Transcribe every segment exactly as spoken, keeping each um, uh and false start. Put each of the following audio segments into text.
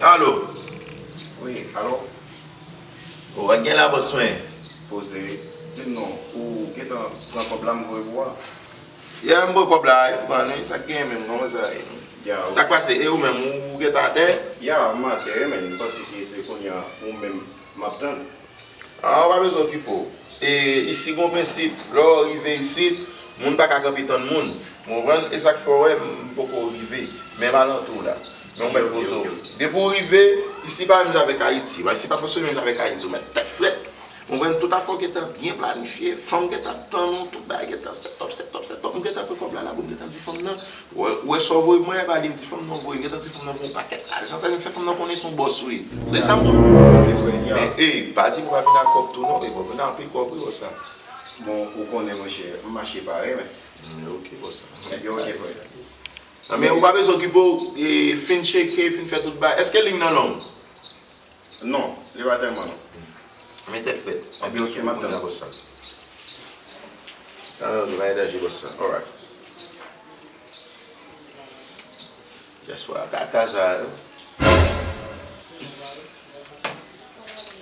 Alo. Wi, alo. Ou pa gen la, bòs mwen? Poze. Di m non, ou gentan pran kòb la m voye pou ou a? Yeah, m pran kòb la, wi, m pran li, sa k genyen menm, kòman sa ye? Ya, ou... Sa k pase? E ou menm, ou, ou gentan atè? Ya, m atè, wi, men m panse ke se kounye a ou menm m ap tann. Ah, ou pa bezwen okipe w. E isi gon prensip, lè w rive isit, moun pa ka kanpe tann moun. Ou konprann? E sa k fè w wè m poko rive, menm alantou la. Men ou mèt poze w. Depi w rive, isi pa menm jan avèk Ayiti. Isi pa fonksyone menm jan avèk Ayiti. Ou mèt tèt frèt. Ou konprann? Tout afè w gentan byen planifye, fanm gentan ap tann ou, tout bagay gentan set up, set up, set up. M gentan pran kòb la, la pou m gentan di fanm nan, Ou wè, ou wè sa w voye pou mwen, e pa li m di fanm nan voye. M gentan di fanm nan voye yon pakèt lajan. Sa vin fè fanm nan konnen se yon bòs ou ye. Tande sa m di w? Men, ey, pa di m w pa vin ak kòb tou non, e fò w vin ak anpil kòb wi, bòs la. Bon, ou konnen, monchè, m mache pare, men. Mm, ok, bòs la. Ebyen, ok, frè. Nan, men ou pa bezwen okipe w, e, fin tcheke, fin fè tout bagay. Èske liy nan long? Non, li pa tèlman long. Men tèt frèt. Anpil sou moun nan bòs sa. Nan, nan, nan, pa gen danje bòs sa. Alright. Dyaspora kaka sa yo.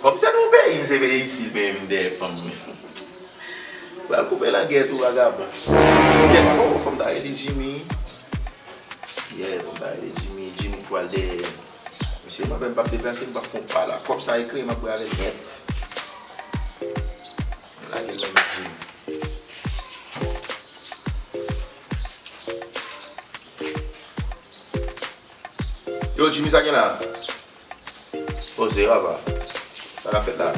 Bon, misye nan yon peyi, misye vle isi, l vle vin dèyè fanm mwen. Pral koupe langèt ou, vagabon. Kèt, oh, fò m ta rele Jimmy. Yeah, fò m ta rele Jimmy, Jimmy pral dèyè. Mesye, mwen menm m p ap deplase, m p ap fè yon pa la. Kòb sa e kreye, m ap bwè avè l nèt. Lage l nan men Jimmy. Yo, Jimmy, sa gen la? Poze, papa. Sa k ap fèt la?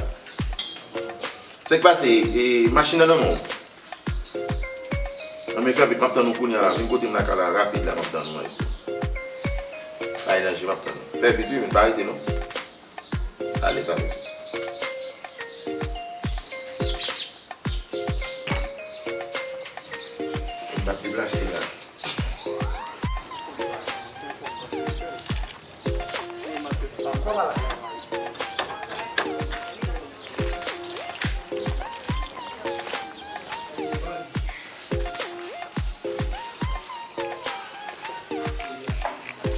Sa k pase? E, machin nan nan men w? Nan men fè vit, m ap tann ou kounye a la. Vin kote m lakay la rapid la, m ap tann ou, maestro. Pa gen danje, m ap tann ou. Fè vit wi, men pa rete non. Alèz, alèz. M ap deplase la.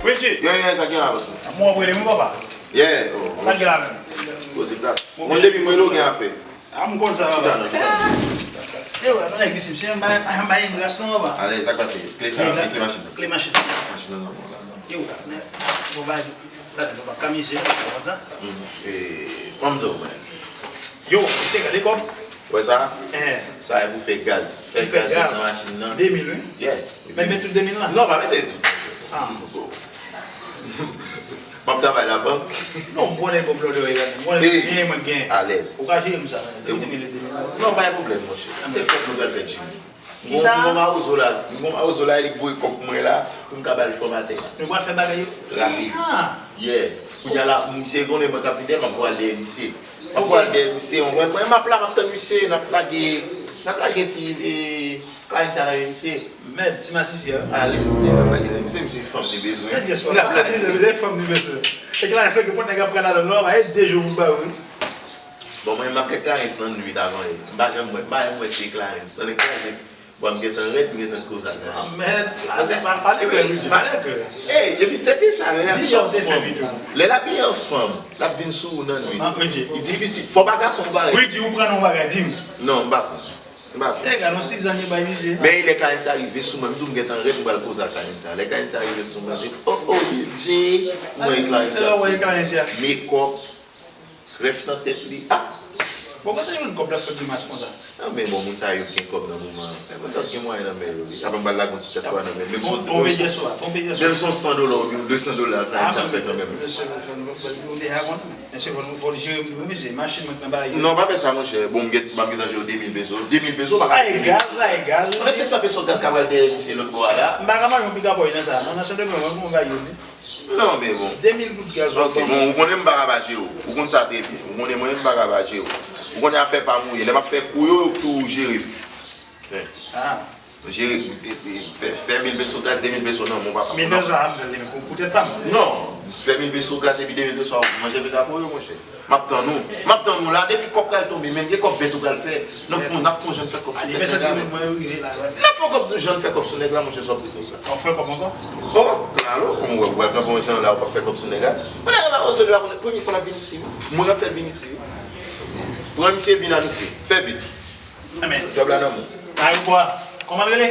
Richie! Yo, yo, sa gen la, bòs mwen? Mwen ap rele m wi, papa. Yeah, oh, sa gen la menm? Poze plat. Mwen depi mwen lo gen afè. A, m konn sa, papa. Chita non, chita non. Se vre, nan nèg isi, se yon bay, yon bay gras non, papa. Ale, sa k pase? Kle sa, kle machin nan. Kle machin nan. Machin nan nan men w la. Yo, men, bon, bay, ladan, papa, kamize, ou konn sa? Mhm. E, kòm do, man. Yo, se gade kòb. Wè sa? Eh. Sa e pou fè gaz. Fè gaz nan machin nan. De mil, wi. Yeah. Men met tout de mil la? Non, pa mete tout. Ah. M ap travay labank. Non, m konnen bon blòdè w ye, m konnen byen mwen gen. Alèz. Ou ka jere m sa, de mil, de mil. Non, pa gen pwoblèm, monchè. Se kòb nou pral fè, Jimmy. Kisa? M gon mawozo la, m gon mawozo la, e li k voye kòb pou mwen la, pou m ka ba l fòmatè a. Nou pral fè bagay yo? Rapid. Yeah. Kounye a la, misye konnen mwen k ap vin dèyè, m ap voye al dèyè misye. M ap voye al dèyè misye, mwen, mwen, m ap la, m ap tann misye, n ap lage, n ap lage ti, e, Clarence a nan men misye. Mèt, ti masisi a. Alèz, se nan bagay la, misye, misye fanm li bezwen. Mèt, yes, papa, se fanm li bezwen. E Clarence la, ke pòt nèg ap pran ladan non, pa e de jou pou ba wi. Bon, mwen, m ap fè Clarence nan nwit avan yè. M pa janm wè, m pa janm wè se Clarence. Nan nèg Clarence, bon, m gentan rèd, m gentan koze ak Clarence. Ah, mèt, la, se pa, pa nèg, wi, pa nèg. Ey, epi tèt e sa, lè l abiye an fanm. Lè l abiye an fanm, l ap vin sou ou nan nwit. Li difisil. Fò pa gason parèy. Wi, di ou pran nan yon bagay, di m. Non, m pa pran. M pa pran. Se gade yon sizanye bay misye. Men lè Clarence rive sou mwen, m di w m gentan rèd, m pral koze ak Clarence. Lè Clarence rive sou mwen, di, "Oh, oh, Lil J." Mwen e Clarence ap sezi. Mekòp, krèf nan tèt li. Ah! Bon, kote l jwenn kòb la fè grimas konsa? Non, men bon, moun sa yo gen kòb nan moman an. Men moun sa yo gen mwayen nan men yo, wi. Apre m pral lage yon ti dyaspora nan men l. Menm si yon san dola oubyen de san dola, Clarence ap fè kanmenm. Mesye, fò nou, fò nou jere m tou, wi, mesye. Machin mwen k nan bagay yo. Non, pa fè sa, monchè. Bon, m gen, m ap gentan jere w de mil peso. De mil peso, pa ka. Ay, gaz, ay, gaz. Mwen, senk san peso gaz ka pral dèyè misye lòt bò a la. M pa ka manje yon pikabòy nan sa. Non, nan Sendomeng, mwen, pou yon bagay yo di. Non, men bon. De mil goud gaz. Ok, bon, ou konnen m pa ka pa jere w. Ou konn sa trè byen. Ou konnen mwen, m pa ka pa jere w. Ou konnen afè pa m ou ye. Lè m ap fè kou yo, yo k toujou jere m. Ah. Jere, e, e, fè, fè mil peso gaz, de mil peso nan men w, papa. Mil peso a, m fè l pou, pou tèt pa m. Non, fè mil peso gaz epi de mil peso a, manje vin ka pou yo, monchè. M ap tann ou. M ap tann ou la, depi kòb pral tonbe, menm gen kòb vèt ou pral fè. N ap fè, n ap fè yon jan fè kòb sou nèg la. N ap fè yon kòb, jan fè kòb sou nèg la, monchè, sa w ap di konsa. W ap fè kòb ankò? Oh, klalo, kòman w wè, w pral kanpe yon jan la, w p ap fè kòb sou nèg la? Mwen, nèg la Ozolye pa konnen, premye fwa l ap vin isi, wi. Mwen k ap fè l vin isi, wi. Pran misye, vin a misye. Fè vit. Djòb la nan men w. Kòman l rele?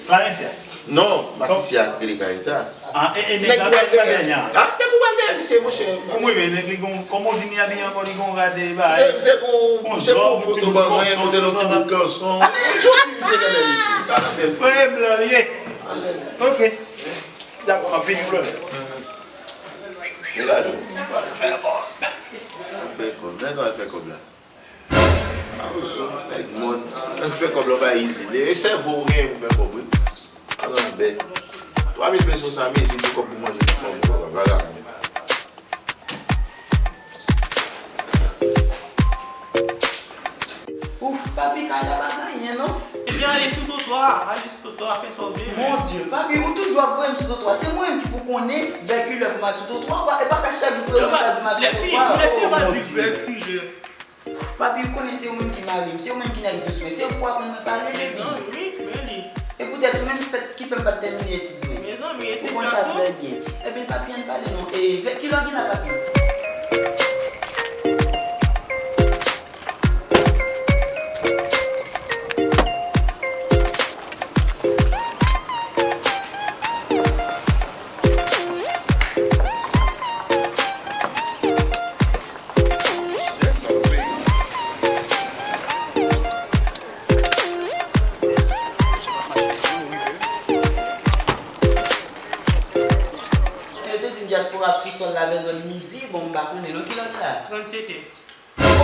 Clarencia? Non, Masisi a k rele Clarencia. Ah, e, e, nèg la, nèg la dèyè a. Ah, nèg ou pral dèyè misye, monchè. Kòman w rele nèg li gon, kòman w di li abiye ankò, li gon rad e bagay. Misye, misye gon, misye fon foto ban mwen, kote l yon ti bout kanson. Jodi misye genlè li. Talè bèl. Wi, blan li ye. Alèz. Ok. Dakò, m ap vini, brother. Degaje w. Fè kòb. Fè kòb. Nèg la fè kòb la. A, ou sou, nèg mòn. Nèg fè kòb la pa izi. E sèvo ou genyen pou fè kòb, wi. Alan bèt. Twa mil peso sa, mezi pou kòb pou manje pou fanmi, vagabon. Ouf, papi, kay la pa gen anyen, non? Ebyen, ale sou twotwa, ale sou twotwa, fè sa w vle. Mon Dye, papi, ou toujou ap voye m sou twotwa. Se mwen menm ki pou konnen vèkilè pou m al sou twotwa, e pa ka chak jou pou yo konn sa di m al sou twotwa. Oh, mon Dye. Papi, ou konnen se ou menm ki mari m, se ou menm ki nèg dous mwen, se ou k pou aprann mwen pale, baby. Mezanmi, men li. E poutèt ou menm ki fè, ki fè m pa t tèmine etid mwen. Mezanmi, etid gason. Ou konn sa trè byen. Ebyen, papi, ann pale non. E, vè-, kilè w gen la, papi? Si yo te di m dyaspora ap sou sòl la vè zòn midi, bon, m pa konnen non, kilè w ye la? Trannsete.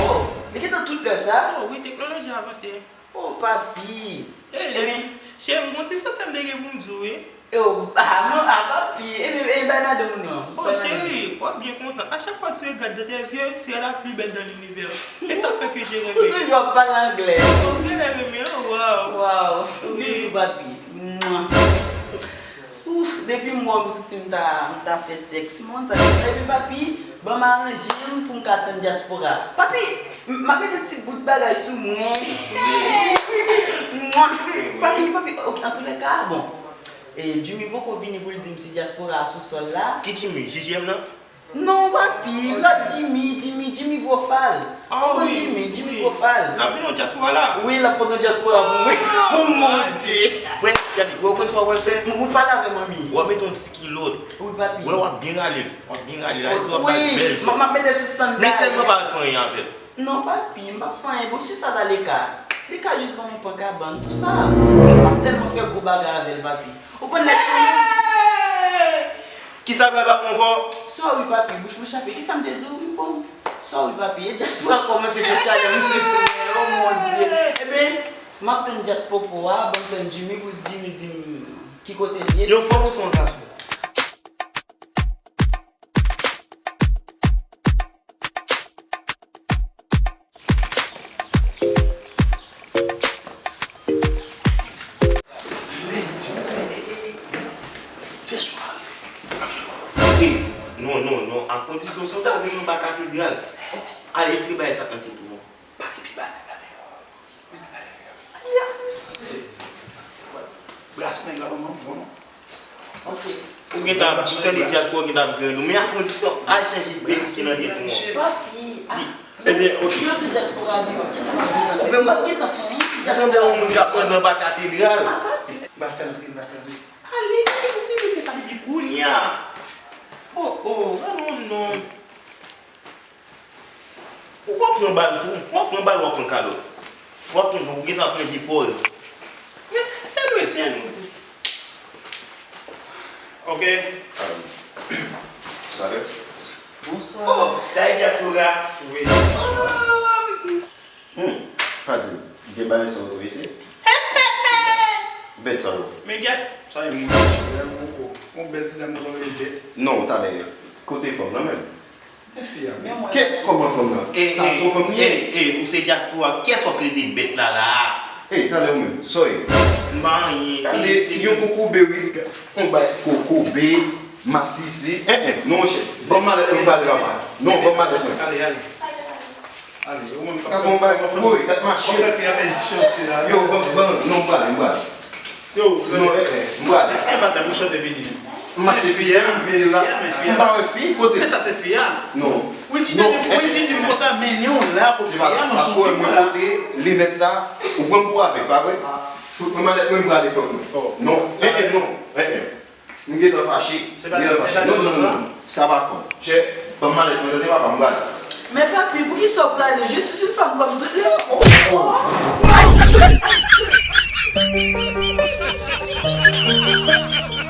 Oh, li gentan tout lè sa? Oh, wi, teknoloji avanse. Oh, papi. Ebyen, cheri, m gon ti fransè m te gen pou m di w, wi. Oh, ah, non, ah, papi. Ebyen, e, bay madanm ou non. Oh, cheri, w ap byen kontan. À chaque fois tu regardes dans tes yeux, tu es la plus belle dans l'univers. Et ça fait que je renmen. Ou toujou ap pale anglè. Ou genlè renmen, oh, wow. Wow. Wi. Bizou, papi. Mwa. Ouf, depi m wè w, m santi m ta, m ta fè sèks. M konn sa k ap fè, men papi, ban m aranje m pou m ka tann dyaspora. Papi, m, m ap mete ti bout bagay sou mwen. Mwa. Papi, papi, ok, antoulèka, bon. E, Jimmy poko vini pou l di m si dyaspora a sou sòl la. Ki Jimmy? J J M nan? Non, papi, lòt Jimmy, Jimmy, Jimmy Gwofal. Ah, wi, Jimmy, Jimmy Gwofal. L ap vin nan dyaspora la? Wi, l ap pran nan dyaspora pou mwen. Oh, mon Dye. Wè, gade, wè, ou konn sa w pral fè? Mwen, mwen pale avè manmi. W ap mete yon ti kilòt. Wi, papi. Wè, w ap byen rale l. W ap byen rale l. Wi, m ap mete l sou standby. Men sèlman pa al fè anyen avè l. Non, papi, m p ap fè anyen. Bon, si sa ta le ka, li ka jis ban m yon pan kabann, tou sa. M ap tèlman fè gwo bagay avè l, papi. Ou konn lè sa menm? Kisa l pral ba ou ankò? Sorry, papi, bouch mwen chape. Kisa m te di w? Bon, sorry, papi. E dyaspora kòmanse fè chalè moute sou mwen. Oh, mon Dieu. Ebyen, m ap tann dyaspora a, ban m tann Jimmy, pou Jimmy di m ki kote l ye. Yon fanm ou se yon gason? Hey, non, non, non, a kondisyon si w ta vin anba katedral, al retire bagay sa nan tèt ou an. Pa gen pi bagay la dèyè. Bras nèg la pa manm bon non. Ok. Ou gentan ap tande dyaspora, ou gentan ap grande. Men a kondisyon, al chanje bèt ki nan tèt ou an. Papi, ah. Ebyen, ok. Yo di dyaspora deyò, kisa m ap gentan fè? M p ap gentan fè anyen si dyaspora deyò. Ou sanble yon moun k ap pandan anba katedral. Ah, papi. M pa fè l antre, m pa fè l antre. Ale, ou vini fè sa depi kounye a. Oh, oh, ah, non, non. Ou pral pran bal tou. W ap pran bal, w ap pran kalòt. W ap pran, ou gentan ap ranje pòz. Men, sèl mwen, sèl mwen. Ok. Salè. Bonswa. Oh, sa e dyaspora. Wi, bonswa. Hmm, pa di m, gen bagay sa w tou isi? Bèt sa yo. Men gèt. Sa e moun, yon bèl ti dam nou rele bèt. Non, talè, kote fanm nan menm? Ke, kòman fanm nan? Sa se yon fanm li ye? E, e, ou se dyaspora, kiyès w ap rele bèt la la a? E, talè ou menm, sa w ye? M pa anyen, se, se yon kokobe, wi. Yon bay kokobe, masisi. En, en, non, monchè. Ban m malèt mwen, m pale, papa. Non, ban m malèt mwen. Ale, ale. Ale, ou menm k ap fè. Gad yon bay, woy, gad machin. Yo, ban, ban, non, m pale, m pale. Yo, non, en, en, m pale. E, madanm, ou chante vini. M mache fi a, m vini la. M pa wè fi, kote? Men sa se fi a. Non. Wilky te di, Wilky di m konsa, mennen w la kot fi a, m sou fi a la. Se pa paske mwen pote linèt sa, ou pran m pou avèg, pa vre? Fout mwen malèt mwen, m prale fòk mwen. Non, eh, eh, non, eh, eh. M gentan fache. M gentan fache. Non, non, non, non. Sa pa fò. Chè, ban m malèt mwen, tande papa, m prale. Men papi, poukisa w prale? Je suis une femme comme toutes les autres. Oh, oh, oh.